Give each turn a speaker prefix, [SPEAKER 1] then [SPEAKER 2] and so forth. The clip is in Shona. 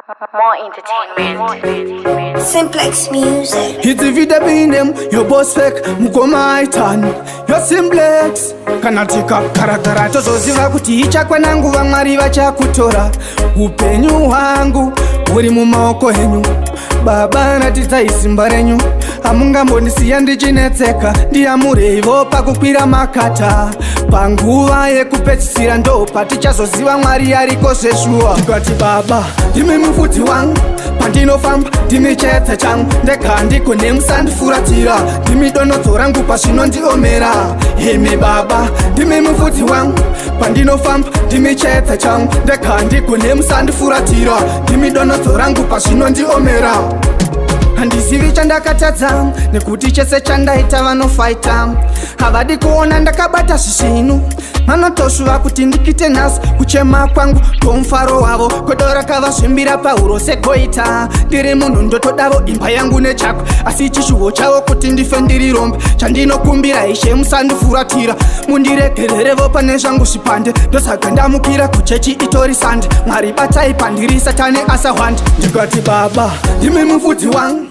[SPEAKER 1] More entertainment.
[SPEAKER 2] Simplex Music.
[SPEAKER 3] It's vida binem, your boss fake, mukoma aitan, your simplex. Kana tikakarakara tozoziva kuti ichakwana nguva Mwari vachakutora. Upenyu hwangu huri mumaoko enyu. Baba ratidzai simba renyu, hamungambondisiya ndichinetseka. Ndiyamureivo pakukwira makata. Panguva yekupedzisira ndo patichazoziva Mwari ariko zveshuwa. Tikati baba, ndimi mufudzi wangu, pandinofamba ndimi chiedza changu, ndega ndigone musandifuratira, ndimi donodzo rangu pazvinondiomera. Imi baba, ndimi mufudzi wangu, pandinofamba ndimi chiedza changu, ndega ndigone musandifuratira, ndimi donodzo rangu pazvinondiomera. Handizivi chandakatadza, nekuti chese chandaita vanofaita. Havadi kuona ndakabata zvisvinu, vanotoshuva kuti ndikite nhasi. Kuchema kwangu ndomufaro wavo, godo rakavazvimbira pahuro segoita. Ndiri munhu ndotodavo imba yangu nechako, asi chishuvo chavo kuti ndife ndiri rombe. Chandinokumbira, Ishe, musandifuratira, mundiregererevo pane zvangu zvipande. Ndosaka ndamukira kuchechi, itori Sunday. Mwari batai pandiri, Satani asahwande. Ndikati baba, ndimi mufudzi wangu.